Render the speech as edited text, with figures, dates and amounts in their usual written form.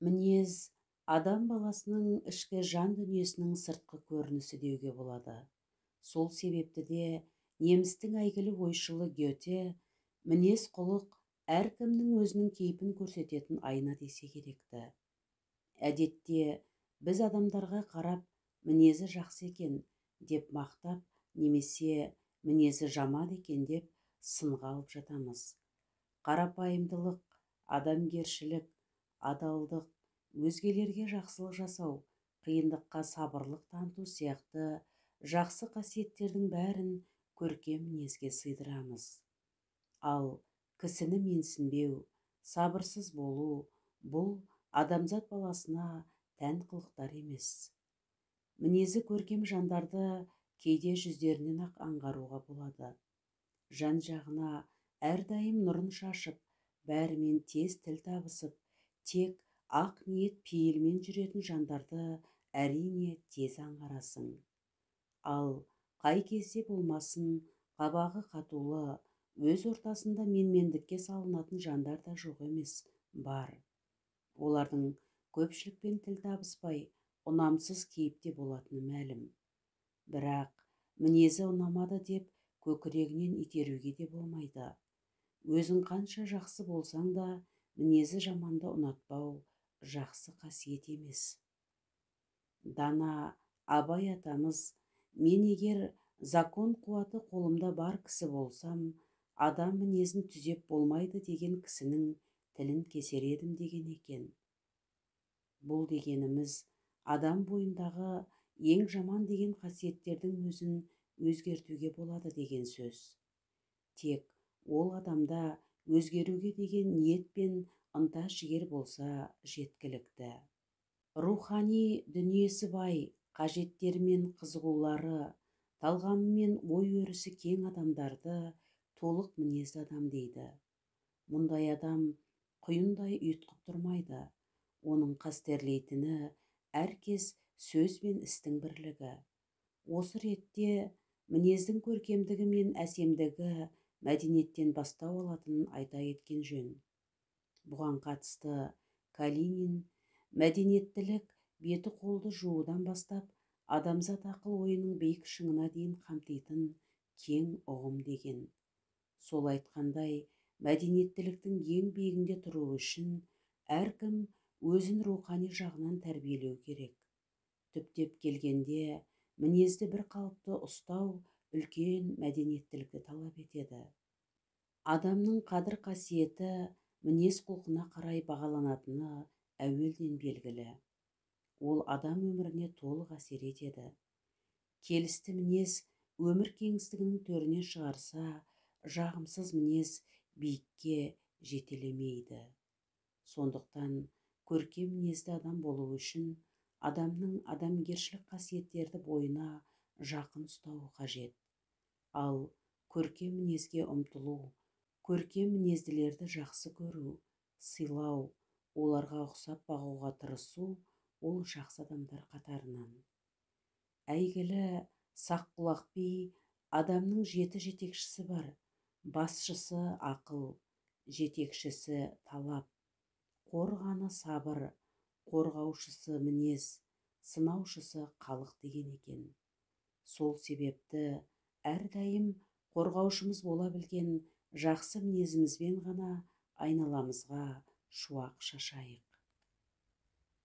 Мінез адам баласының ішкі жан дүниесінің сыртқы көрінісі деуге болады. Сол себепті де немістің әйгілі ойшылы Гёте мінез құлық әркімнің өзінің кейпін көрсететін айна десе керекті. Әдетте біз адамдарға қарап мінезі жақсы екен деп мақтап, немесе мінезі жаман екен деп сынға алып жатамыз. Қарапайымдылық, адамгершілік, адалдық, өзгелерге жақсылық жасау, қиындыққа сабырлық таныту сияқты жақсы қасиеттердің бәрін көркем мінезге сыйдырамыз. Ал кісіні менсінбеу, сабырсыз болу бұл адамзат баласына тән қылықтар емес. Мінезі көркем жандарды кейде жүздерінен-ақ аңғаруға болады. Жан-жағына әрдайым нұрын шашып, бәрімен тез тіл табысып, тек ақ ниет пейілмен жүретін жандарды әрине тез аңғарасың. Ал қай кезде болмасын қабағы қатулы, өз ортасында менмендікке салынатын жандар да жоқ емес, бар. Олардың көпшілікпен тіл табыспай, ұнамсыз кейіпте болатыны мәлім. Бірақ мінезі ұнамады деп көкірегінен итеруге де болмайды. Өзің қанша жақсы болсаң да, мінезі жаманды ұнатпау жақсы қасиет емес. Дана Абай атамыз, мен егер закон қуаты қолымда бар кісі болсам, адам мінезін түзеп болмайды деген кісінің тілін кесер едім деген екен. Бұл дегеніміз адам бойындағы ең жаман деген қасиеттердің өзін өзгертуге болады деген сөз. Тек ол адамда өзгеруге деген ниет пен ынта жігер болса жеткілікті. Рухани дүниесі бай, қажеттері мен қызығулары, талғамы мен ой өрісі кең адамдарды толық мінезді адам дейді. Мұндай адам құйындай ұйтқып тұрмайды. Оның қастерлейтіні әркез сөз бен істің бірлігі. Осы ретте мінездің көркемдігі мен әсемдігі мәдениеттен бастау алатынын айта кеткен жөн. Бұған қатысты Калинин мәдениеттілік беті қолды жуудан бастап адамзат ақыл ойының биік шыңына дейін қамтитын кең ұғым деген. Сол айтқандай, мәдениеттіліктің ең биігінде тұру үшін әркім өзін рухани жағынан тәрбиелеу керек. Түптеп келгенде, мінезді бір қалыпты ұстау үлкен мәдениеттілікті талап етеді. Адамның қадір қасиеті мінез құлқына қарай бағаланатыны әуелден белгілі. Ол адам өміріне толық әсер етеді. Келісті мінез өмір кеңістігінің төріне шығарса, жағымсыз мінез биікке жетелемейді. Сондықтан көркем мінезді адам болу үшін адамның адамгершілік қасиеттерді бойына жақын ұстауы қажет. Ал көркем мінезге ұмтылу, көркем мінезділерді жақсы көру, сыйлау, оларға ұқсап бағуға тырысу ол жақсы адамдар қатарынан. Әйгілі Саққұлақ би адамның жеті жетекшісі бар. Басшысы ақыл, жетекшісі талап, қорғаны сабыр, қорғаушысы мінез, сынаушысы халық деген екен. Сол себепті әрдайым қорғаушымыз бола білген жақсы мінезімізбен ғана айналамызға шуақ шашайық.